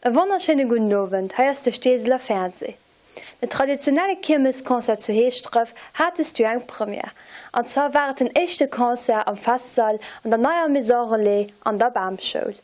E wonnerschéine gudden Owend, hei ass de Steeseler Fernseh. Den traditionelle Kiermesconcert zu Heeschdref hat dest Joer eng Première. An zwar war et den éischte Concert am Festsall an der neier Maison Relais an der Bamschoul.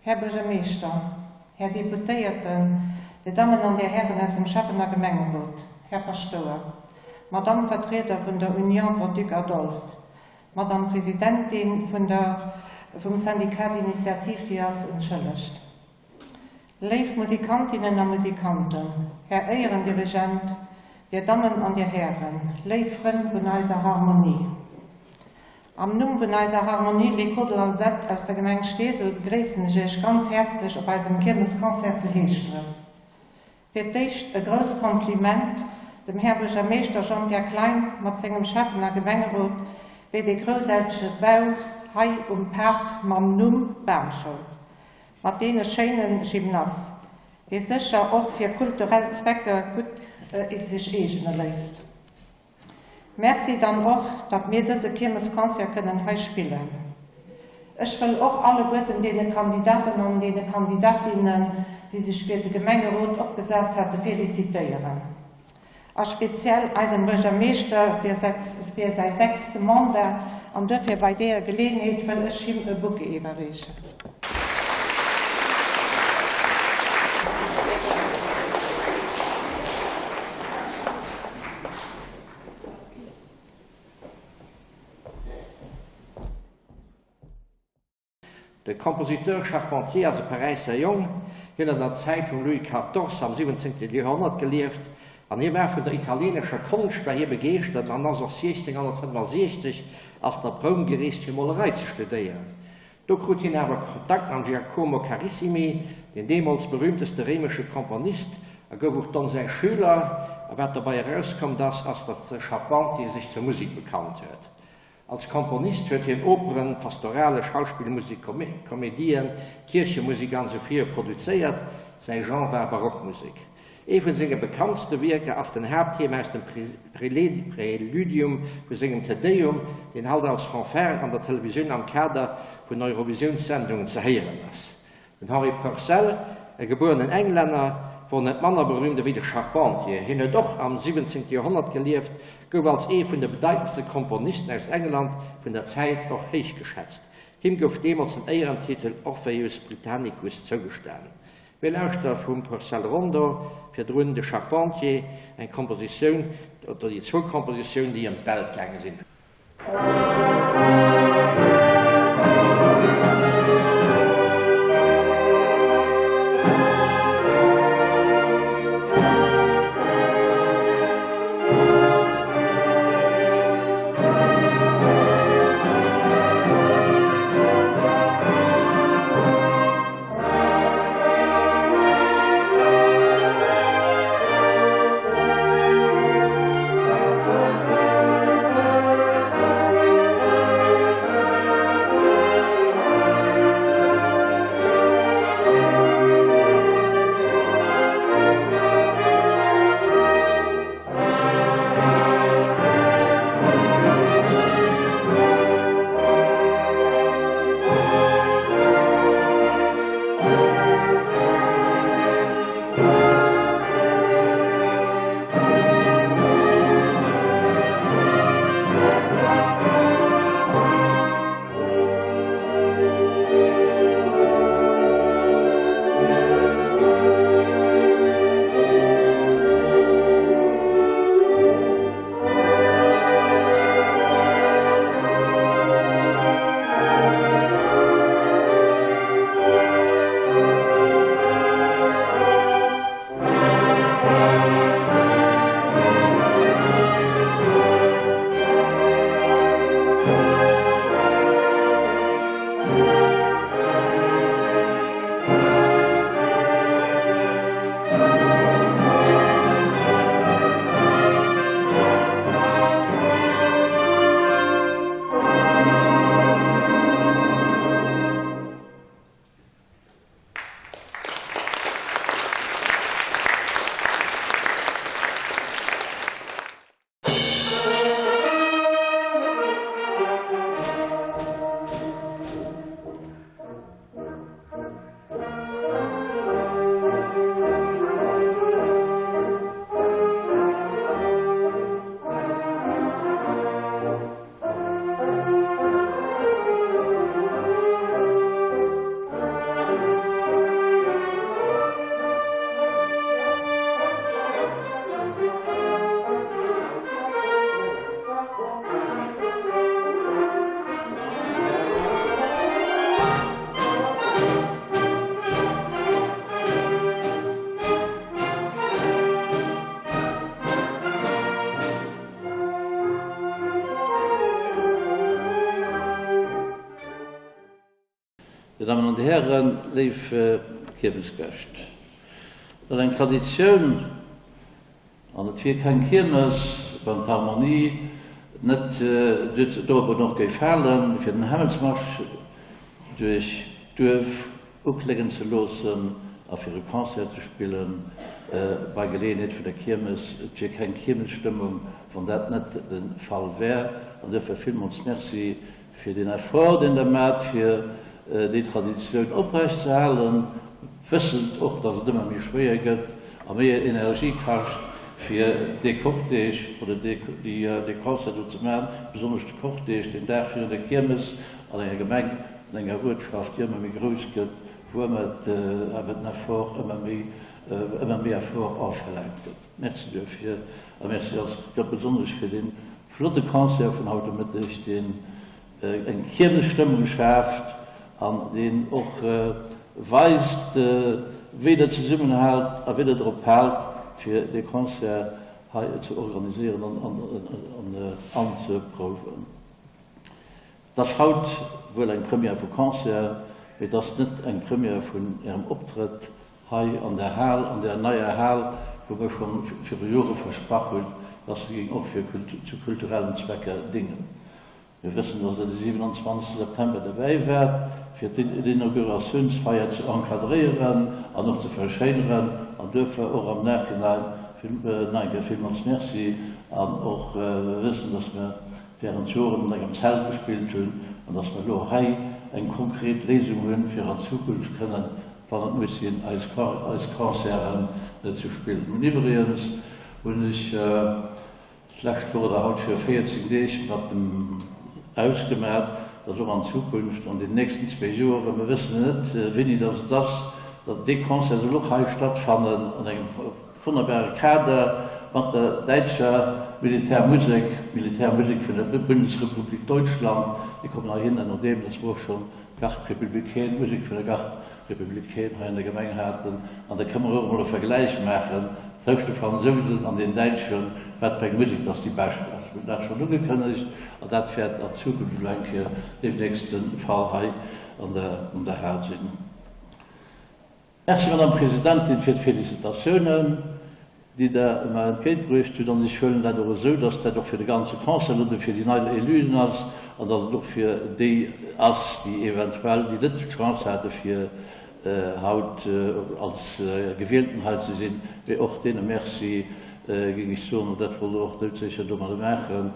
Här Buergermeeschter, Här Deputéierten, Dir Dammen an Dir Hären aus dem Schäffen a Gemengerot, Här Paschtouer, Madamm Vertrieder vun der Union Grand-Duc Adolphe, Madamm Presidentin vun der vum Syndicat d'initiative, déi ass entschëllegt, léif Musikantinnen a Musikanten, Här Éierendirigent, Dir Dammen an Dir Hären, léif Frënn vun eiser Harmonie. Am Numm vun eiser Harmonie Les Côtes Alzette aus der Gemeng Steesel begréissen ech Iech ganz häerzlech op eisem Kiermesconcert zu Heeschdref. Fir d'éischt e grousst Kompliment dem Här Buergermeeschter Jean-Pierre Klein mat sengem Schäffen a Gemengerot wéi dee groussaartege Bau hei um Park mam Numm Bamschoul mat deene schéine Gymnase, dee sécher och fir kulturell Zwecker gutt sech eegene léisst. Merci dann och, datt mir dëse Kiermesconcert kënnen hei spillen. Ech wëll och alleguerten deene Kandidaten an deene Kandidatinnen, déi sech fir de Gemengerot opgesat hate felicitéieren. A speziell eisem Buergermeeschter fir säi sechste Mandat an duerfir bei deeër Geleeënheet wëll ech him e Bouquet iwwerreechen. De Compositeur Charpentier ass e Paräisser Jong. Hien huet an der Zäit vum Louis Quatorze am 17. Joerhonnert gelieft an hie war vun der italieenescher Konscht war hie begeeschtert an ass och 1665 ass en op Roum gereest fir Molerei ze studéieren. Do krut hien awer Kontakt mam Giacomo Carissimi, deen deemools berühmteste réimesche Komponist, a gouf och donn säi Schüler. A wat dobei erauskommt ass, ass datt de Charpentier sech zur Musek bekannt huet. Als Komponist huet hien Operen, Pastorale, Schauspillmusek, Komedien, Kierchemusek an esou viru produzéiert. Säi Genre war Barockmusek. Ee vun senge bekanntste Wierker ass den Haaptthema aus dem Präludium vu sengem Te Deum, deen haut als Fanfare an der Televisioun am Kader vun Eurovisiounssendungen ze héieren ass. Den Henry Purcell, e gebuerenen Englänner, wor net manner berüümt ewéi de Charpentier. Hien huet och am 17. Joerhonnert gelieft, gouf als ee vun de bedeitendste Komponisten aus England vun der Zäit och héich geschätzt. Him gouf deemools den Éierentitel Orpheus Britannicus zougestanen. Mir lauschtere vum Purcell Rondo, virdrun de Charpentier, eng Kompositioun, oder déi zwou Kompositiounen, déi ëm d'Welt gaange sinn. Dir Dammen an Dir Hären, léif Kiermesgäscht. Et ass eng Traditioun an et wier keng Kiermes, wann d'Harmonie net dorobber och géif halen, fir den Hämmelsmarsch duerch d'Duerf ukléngen ze loossen a fir e Concert ze spille bei Geleeënheet vun der Kiermes. Et wier keng Kiermesstëmmung, wann dat net de Fall wär. An duerfir villmools Merci fir deen Effort, deen Der maacht, fir déi Traditioun oprecht ze halen, wëssend och, dass et ëmmer méi schwéier gëtt a méi Energie kascht, fir dee Cortège oder dee Concert do ze maachen, besonnesch de Cortège deen Dag virun der Kiermes an enger Gemeng, an enger Uertschaft, déi ëmmer méi grouss gëtt, wou ëmmer awer den Effort ëmmer méi, ëmmer méi Effort ofverlaangt gëtt. Merci duerfir a merci ganz besonnesch fir dee flotte Concert vun haut de Mëtteg, deen eng Kiermesstëmmung schaaft an deen och weist, wéi Der zesummenhaalt a wéi Der drop haalt, fir dee Concert hei ze organisieren an anzeprouwen. Et ass haut wuel eng Première vu Concert, mee et ass net eng Première vun Ärem Optrëtt hei an der Hal, an där neier Hal, wou mir scho viru Jore versprach hunn, dass se géing och fir zu kulturellen Zwecker dingen. Mir wëssen, dass Der de 27 September derbäi waart, fir d'Inauguratiounsfeier ze encadréieren an och ze verschéineren, an duerfir och am Nachhinein nach eng Kéier villmools Merci an och wëssen, dass mir während Joren an engem Zelt gespillt hunn an dass mer elo hei eng konkret Léisung hunn, fir an Zukunft kënnen, wann et muss sinn, eis Concerten ze spillen. Hunn iwwregens hunn ech d'lescht Woch oder haut viru 14 Deeg mat dem ausgemat, dass och an Zukunft, an den nächsten zwéi Joeren, mir wëssen net wéini dass et ass, datt dee Concert soll och hei stattfannen an engem Wonnerbare Kader mat der däitscher Militärmusek, Militärmusek vun der Bundesrepublik Deutschland. Déi kommen heihinner, nodeem dass mer och schonn d'Garde républicaine, d'Musek vun der Garde républicaine hei an der Gemeng haten. An da kënne mer och emol e Vergläich maachen tëscht de Fransousen an den Däitschen, wat fir eng Musek dass déi bescht ass. Mir hunn dat schonn ugekënnegt an dat wäert an Zukunft elo eng Kéier deemnächst de Fall hei an der Hal sinn. Merci, Madame Presidentin, fir d'Felicitatiounen, déi Der mer entgéintbruecht hutt. An ech huelen dat och esou, dass dat och fir de ganze Conseil oder fir déi nei Éluen ass an dass et och fir déi ass, déi eventuell, déi net d'Chance hate fir haut als Gewielten hei ze sinn, mee och deene Merci géing ech soen, an dat wollt Der och doudsécher domadde maachen,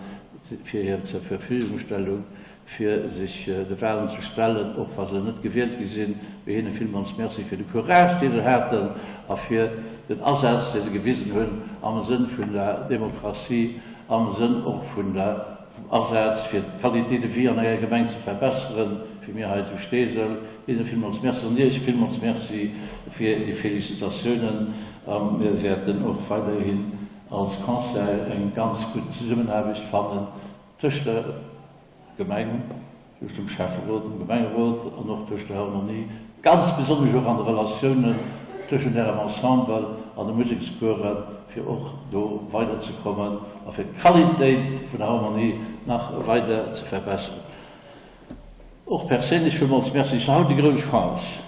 fir hir Zurverfügungstellung. fir sech de Wahlen ze stellen, och wa se net gewielt gi sinn. Mir hinne villmools Merci fir de Courage, dee se haten a fir den Asaz, dee se gewisen hunn am Sënn vun der Demokratie, am Sënn och vun der, vum Asaz, fir d'Qualité de vie an eier Gemeng ze verbesseren, wéi mir hei zu Steesel. Hinne villmools Merci an Iech villmools Merci fir déi Félicitatiounen a mir wäerten och weiderhin als Conseil eng ganz gutt Zesummenaarbecht fannen tëscht der Gemeng, tëscht dem Schäfferot, dem Gemengerot an och tëscht der Harmonie, ganz besonnesch och an de Relatiounen tëschent Ärem Ensemble an de Musekskueren, fir och do weiderzekommen a fir d'Qualitéit vun der Harmonie nach weider ze verbesseren. Och perséinlech villmools Merci. Ech hunn haut déi grouss Chance,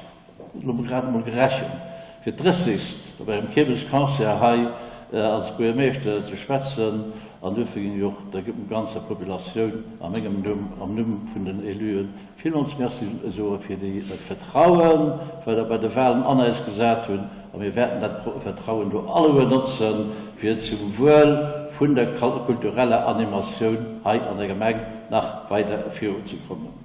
elo mol grad emol gerechent, fir d'Drëssegst op engem Kiermesconcert hei als Buergermeeschter ze schwätzen an duerfir ginn ech och der ganzer Populatioun a mengem Numm, am Numm vun den Éluen, villmools Merci soe fir déi, dat Vertrauen, wat Der bei de Wahlen an eis gesat hunn a mir wäerten dat Vertrauen do alleguer notzen, fir zum Wuel vun der kultureller Animatioun hei an der Gemeng nach weider virunzekommen.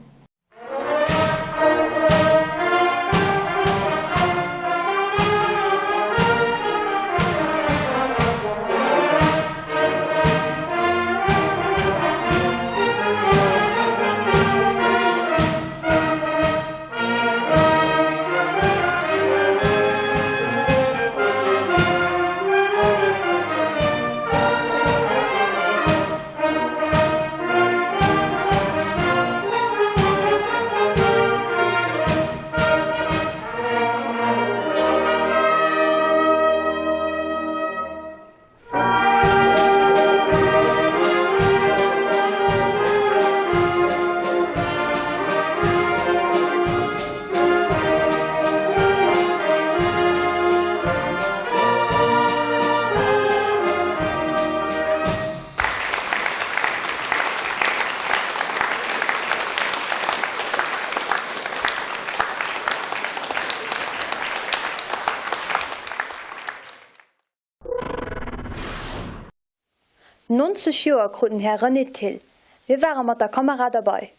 90 Joer krut den Här René Thill. Mir ware mat der Kamera derbei.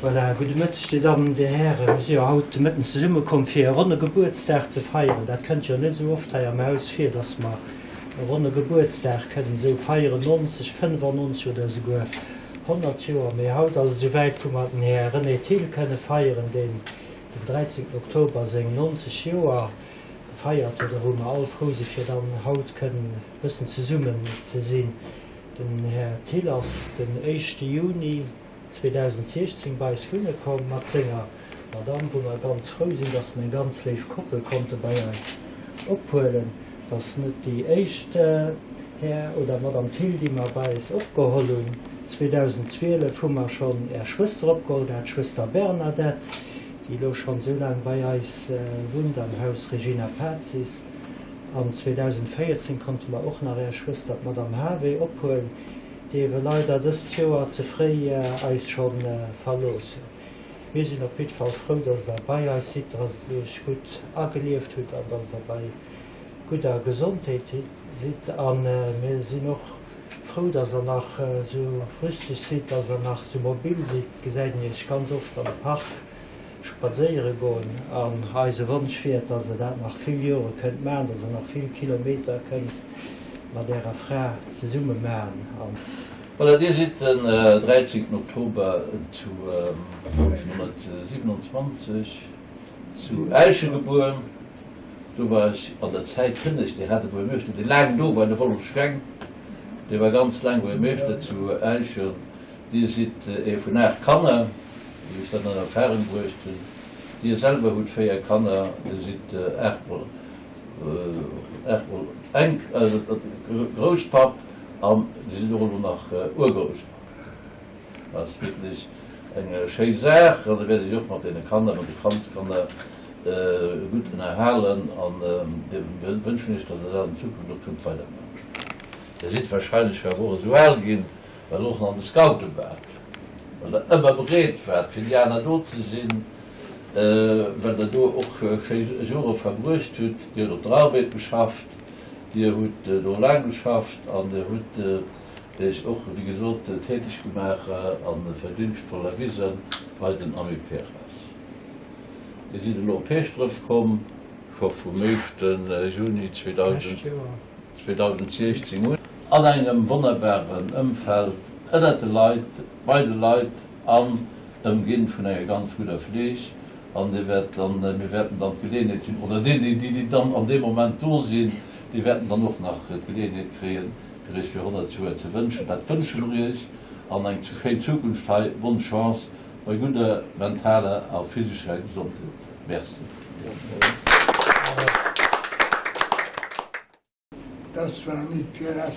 Voilà, gudde Mëtteg, Dir Dammen, Dir Hären. Mir si jo haut de Mëtten zesummekomm, fir e ronne Gebuertsdag ze feieren. Dat kënnt jo net esou oft hei am Haus vir, dass mer e ronne Gebuertsdag kënnen esou feieren, 90, 95 oder esouguer 100 Joer. Mee haut ass et esouwäit, wou mer den Här René Thill kënne feieren, deen den 13 Oktober seng 90 Joer gefeiert huet a wou mer all frou si fir dann haut kënnen e bëssen zesummen ze sinn. Den Här Thill ass den éischte Juni 2016 bei eis wunne komm mat senger Madame, wou mer ganz frou sinn, dass mer eng ganz léif Koppel konnte bei eis ophuelen. Et ass net déi éischt Här oder Madame Thill, déi mer bei eis opgeholl hunn. 2012 hu mer schonn Är Schwëster opgeholl gehat, d'Schwëster Bernadette, déi elo schonn esou laang bei eis wunnt am Haus Regina Pacis. An 2014 konnte mer och nach Är Schwëster, d'Madame Harvey, ophuelen. déi ewe leider dëst Joer ze fréi eis scho verlooss hunn. Mir sinn op jiddwer Fall frou, dass Der bei eis sidd, dass Der Iech gutt agelieft hutt an dass Der bei gudder Gesondheet sidd. A mir sinn och frou, dass Der nach esou rüsteg sidd, dass Der nach esou mobil sidd. Et gesäit een Iech ganz oft an de Park spadséiere goen. An eise Wonsch wier et, dass Der dat nach vill Jore kënnt maachen, dass Der nach vill Kilometer kënnt mat Ärer Fra zesumme maachen. An. Voilà, Dir sidd den 13 Oktober zu 1927 zu Äischen gebuer. Do war ech an der Zäit Kënneg, Dir hat e Buergermeeschter, dee laang do war, de Wolf Schreng, dee war ganz laang Buergermeeschter zu Äischen. Dir sidd ee vun 8 Kanner, wéi ech dat an Erfahrung bruecht hunn. Dir selwer hutt 4 Kanner, Dir sidd 8 mol, 8 mol Enk, Grousspapp an Dir sidd och elo nach Urgrousspapp. Dat ass wierklech eng schéi Saach an da wäert Iech och mat deene Kanner, mat de Kandskanner gutt ënnerhalen an dir wënschen Iech, datt Der dat an Zukunft och kënnt weidermaachen. Dir sidd wahrscheinlech awer och esou al ginn, well Der och nach an de Scoute waart, well Der ëmmer bereet waart, fir déi aner do ze sinn, well Der do och schéi Jore verbruecht hutt. Dir hutt op der Arbed geschafft, Dir hutt do laang geschafft an Dir hutt Iech och, wéi gesot, täteg gemaach a verdünschtvoll erwisen bei den Amiperas. Dir sidd elo op Heeschdref komm, scho vum éischte Juni 2016 un. An engem wonnerbaren Ëmfeld, ënnert de Leit, bei de Leit an ëmginn vun enger ganz gudder Fleeg. An Dir wäert dann, mir wäerten dann d'Geleeënheet hunn, oder déi, déi, déi dann an deem Moment do sinn, déi wäerten dann och nach d'Geleeënheet kréien, fir Iech fir 100 Joer ze wënschen. Dat wënsche mer Iech an eng schéin Zukunft hei. Bonne Chance bei gudder mentaler a physescher Gesondheet. Merci. Et ass zwar nit grad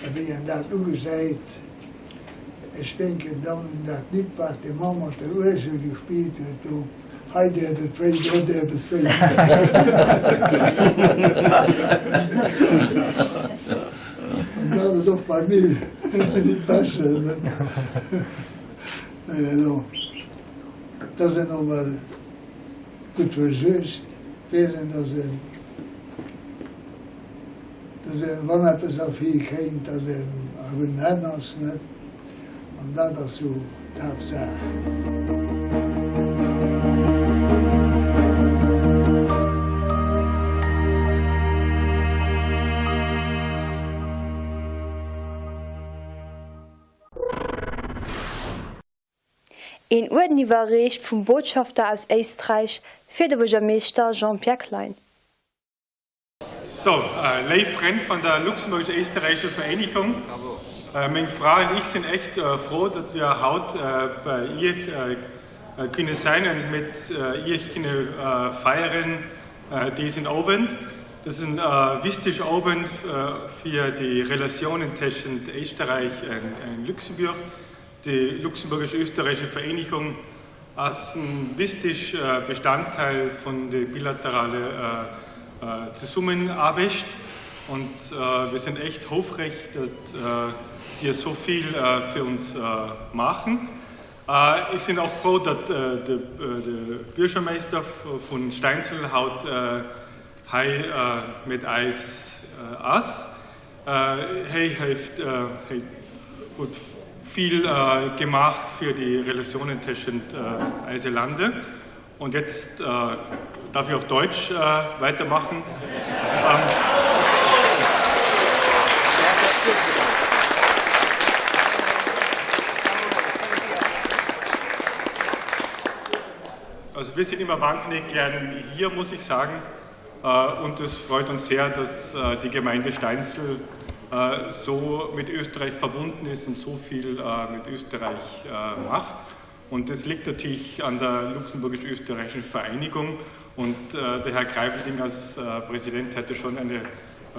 ewéi een dat ugesäit, ech denken dann un dat Lidd wat de Mann mat der Uergel gespillt huet do, hei deet et wéi, do deet et wéi. An dat ass och bei mir nit besser, ne? Mee elo, dass een och mol gutt versuergt, weess een, dass een. Dass een, wann eppes ervir kéint, dass een a gudden Hänn ass, net? An dat ass jo d'Haaptsaach. Een Uerden iwwerreecht vum Botschafter aus Éisträich fir de Buergermeeschter Jean-Pierre Klein. So, äh, léif Frënn von der luxemburgisch-österreichischen Vereinigung, äh, meng Fra und ich sind echt äh, froh, dass wir haut äh, bei Iech äh, äh, können sein und mit äh, Iech können äh, feiern äh, diesen Abend. Das ist ein äh, wichtiger Abend äh, für die Relationen zwischen Österreich und, und Luxemburg. Die luxemburgisch-österreichische Vereinigung ass en wichteg Bestandteil vun de bilaterale Zesummenaarbecht und wir sind echt houfreg, dat Dir sou vill fir uns maachen. Ech sinn och frou, dat de Buergermeester vun Steinzel haut hei mit eis ass. Hei heeft huet vill gemaach fir déi Relatiounen tëschent eise Lande. Und jetzt darf ich auf Deutsch weitermachen. Also wir sind immer wahnsinnig gern hier, muss ich sagen. Und es freut uns sehr, dass die Gemeinde Steinzel so mit Österreich verbunden ist und so viel mit Österreich macht. Und das liegt natürlich an der luxemburgisch-österreichischen Vereinigung. Und der Herr Greifelding als Präsident hatte schon eine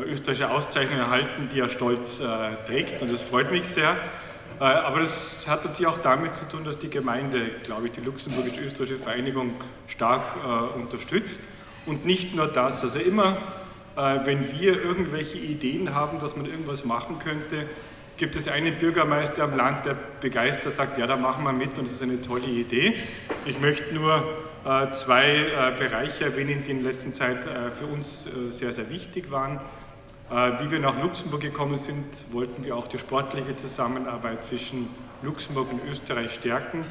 österreichische Auszeichnung erhalten, die er stolz trägt. Und das freut mich sehr. Aber das hat natürlich auch damit zu tun, dass die Gemeinde, glaube ich, die luxemburgisch-österreichische Vereinigung stark unterstützt. Und nicht nur das. Also immer, wenn wir irgendwelche Ideen haben, dass man irgendwas machen könnte, gibt es einen Bürgermeister am Land, der begeistert sagt, ja, da machen wir mit und das ist eine tolle Idee. Ich möchte nur zwei Bereiche erwähnen, die in der letzten Zeit für uns sehr, sehr wichtig waren. Wie wir nach Luxemburg gekommen sind, wollten wir auch die sportliche Zusammenarbeit zwischen Luxemburg und Österreich stärken.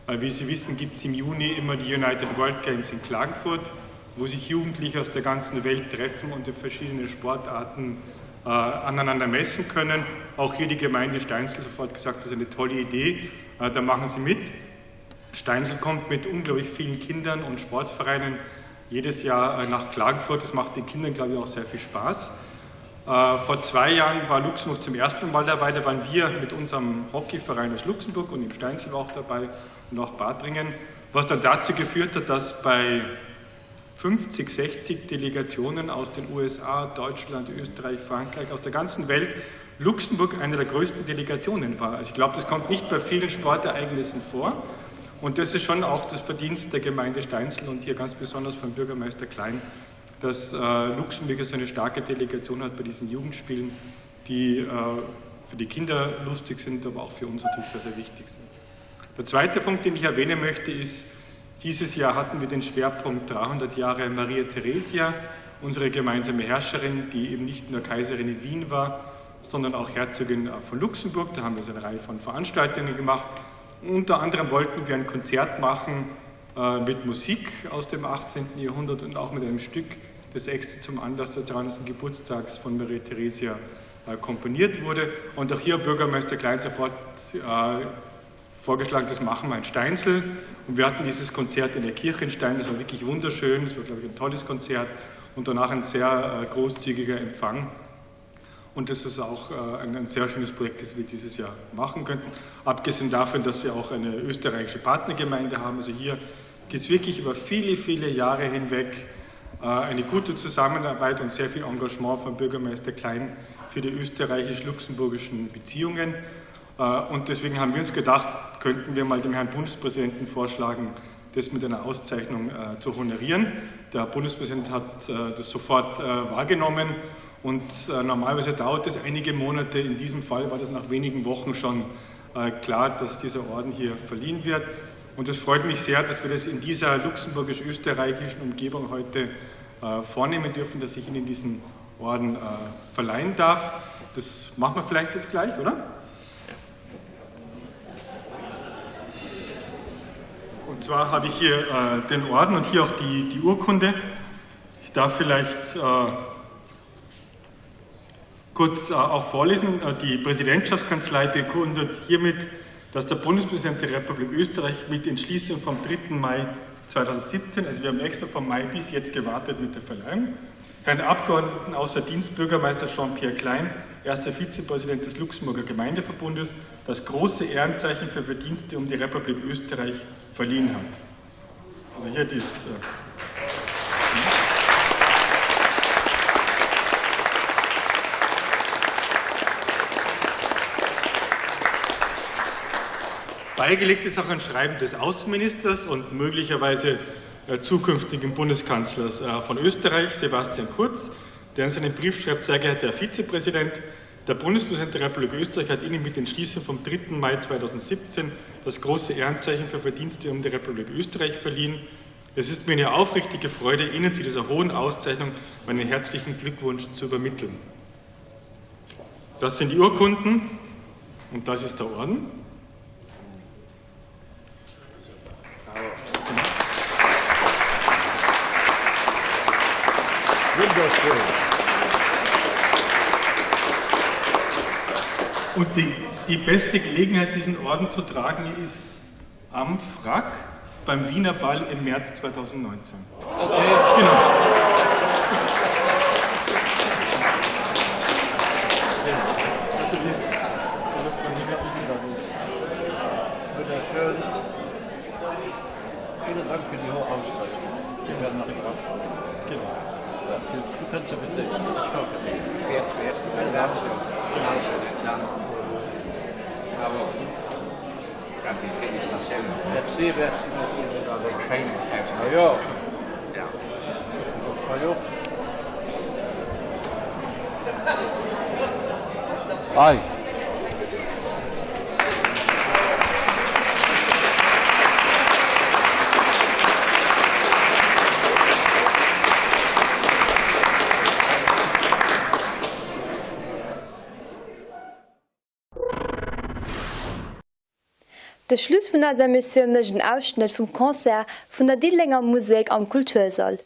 Wie Sie wissen, gibt es im Juni immer die United World Games in Klagenfurt, wo sich Jugendliche aus der ganzen Welt treffen und in verschiedenen Sportarten aneinander messen können. Auch hier die Gemeinde Steinzel sofort gesagt, das ist eine tolle Idee, da machen Sie mit. Steinzel kommt mit unglaublich vielen Kindern und Sportvereinen jedes Jahr nach Klagenfurt. Das macht den Kindern, glaube ich, auch sehr viel Spaß. Vor zwei Jahren war Luxemburg zum ersten Mal dabei. Da waren wir mit unserem Hockeyverein aus Luxemburg und im Steinzel war auch dabei und auch Badringen, was dann dazu geführt hat, dass bei 50, 60 Delegationen aus den USA, Deutschland, Österreich, Frankreich, aus der ganzen Welt Luxemburg eine der größten Delegationen war. Also ich glaube, das kommt nicht bei vielen Sportereignissen vor. Und das ist schon auch das Verdienst der Gemeinde Steinzel und hier ganz besonders von Bürgermeister Klein, dass Luxemburg so eine starke Delegation hat bei diesen Jugendspielen, die für die Kinder lustig sind, aber auch für uns natürlich sehr, sehr wichtig sind. Der zweite Punkt, den ich erwähnen möchte, ist, dieses Jahr hatten wir den Schwerpunkt 300 Jahre Maria Theresia, unsere gemeinsame Herrscherin, die eben nicht nur Kaiserin in Wien war, sondern auch Herzogin von Luxemburg. Da haben wir so eine Reihe von Veranstaltungen gemacht. Unter anderem wollten wir ein Konzert machen mit Musik aus dem 18. Jahrhundert und auch mit einem Stück, das extra zum Anlass des 300. Geburtstags von Maria Theresia komponiert wurde. Und auch hier Bürgermeister Klein sofort vorgeschlagen, das machen wir in Steinzel. Und wir hatten dieses Konzert in der Kirche in Stein, das war wirklich wunderschön, das war, glaube ich, ein tolles Konzert und danach ein sehr großzügiger Empfang. Und das ist auch ein, ein sehr schönes Projekt, das wir dieses Jahr machen könnten. Abgesehen davon, dass wir auch eine österreichische Partnergemeinde haben. Also hier geht es wirklich über viele, viele Jahre hinweg eine gute Zusammenarbeit und sehr viel Engagement von Bürgermeister Klein für die österreichisch-luxemburgischen Beziehungen. Und deswegen haben wir uns gedacht, könnten wir mal dem Herrn Bundespräsidenten vorschlagen, das mit einer Auszeichnung zu honorieren. Der Bundespräsident hat das sofort wahrgenommen und normalerweise dauert es einige Monate. In diesem Fall war das nach wenigen Wochen schon klar, dass dieser Orden hier verliehen wird. Und es freut mich sehr, dass wir das in dieser luxemburgisch-österreichischen Umgebung heute vornehmen dürfen, dass ich Ihnen diesen Orden verleihen darf. Das machen wir vielleicht jetzt gleich, oder? Und zwar habe ich hier den Orden und hier auch die, die Urkunde. Ich darf vielleicht kurz auch vorlesen. Die Präsidentschaftskanzlei bekundet hiermit, dass der Bundespräsident der Republik Österreich mit Entschließung vom 3. Mai 2017, also wir haben extra vom Mai bis jetzt gewartet mit der Verleihung, Herrn Abgeordneten außer Dienst Bürgermeister Jean-Pierre Klein, erster Vizepräsident des Luxemburger Gemeindeverbundes, das große Ehrenzeichen für Verdienste um die Republik Österreich verliehen hat. Also hier dies. Beigelegt ist auch ein Schreiben des Außenministers und möglicherweise zukünftigen Bundeskanzlers von Österreich, Sebastian Kurz, der in seinem Brief schreibt, sehr geehrter Herr Vizepräsident, der Bundespräsident der Republik Österreich hat Ihnen mit Entschließung vom 3. Mai 2017 das große Ehrenzeichen für Verdienste um die Republik Österreich verliehen. Es ist mir eine aufrichtige Freude, Ihnen zu dieser hohen Auszeichnung meinen herzlichen Glückwunsch zu übermitteln. Das sind die Urkunden und das ist der Orden. Und die, die beste Gelegenheit, diesen Orden zu tragen, ist am Frack beim Wiener Ball im März 2019. Okay. Genau. Vielen Dank für die hohe Auszeichnung. Wir werden nach Genau. Du kannst ja bitte. Ich hoffe. Hei. De Schluss vun eiser Emissioun mécht en Ausschnëtt vum Concert vun der Diddelenger Musek am Kultursall.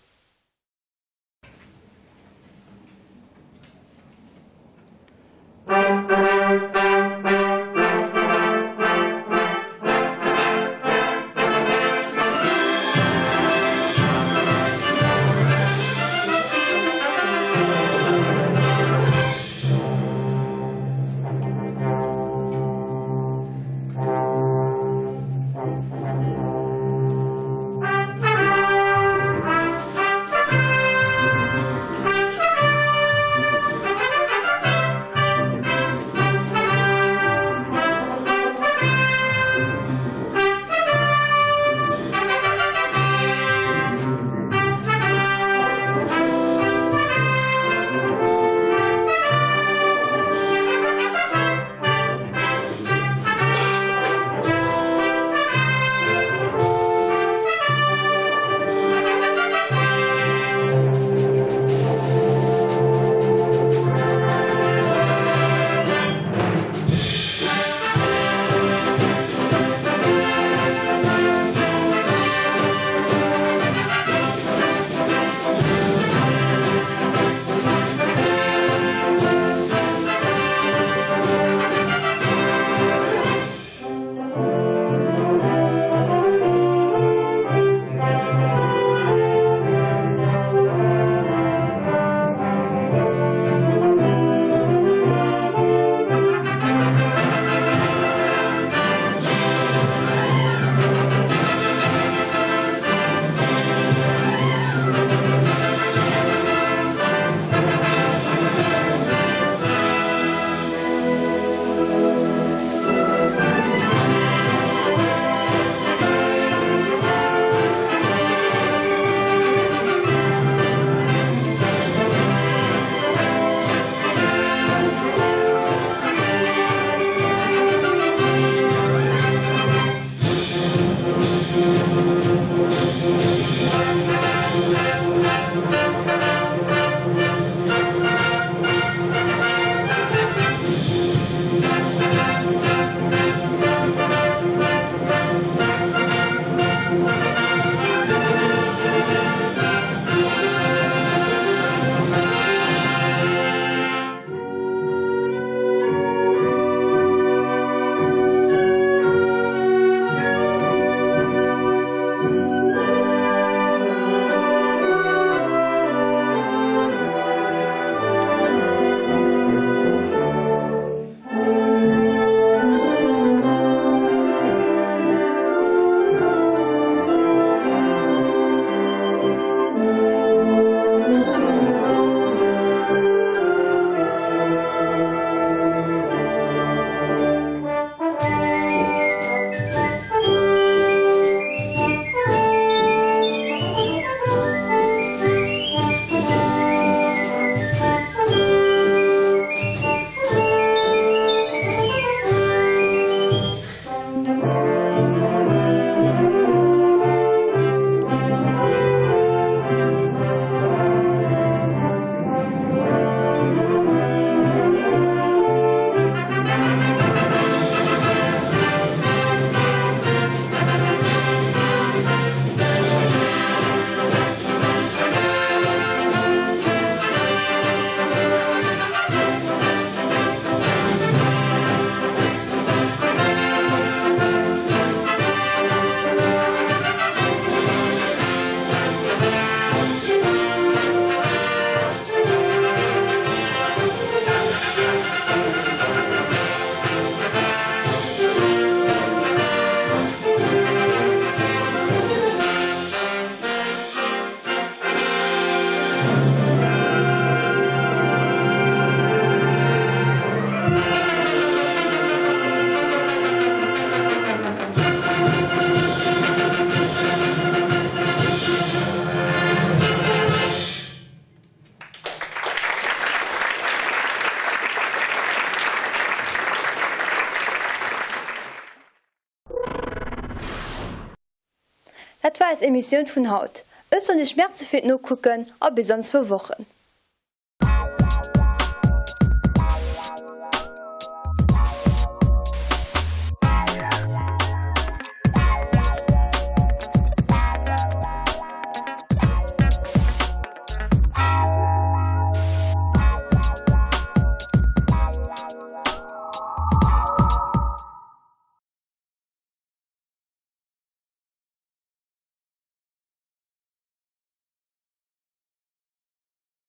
Dat war eis Emissioun vun haut. Ech soen iech Merci fir d'Nokucken a bis an zwou Wochen.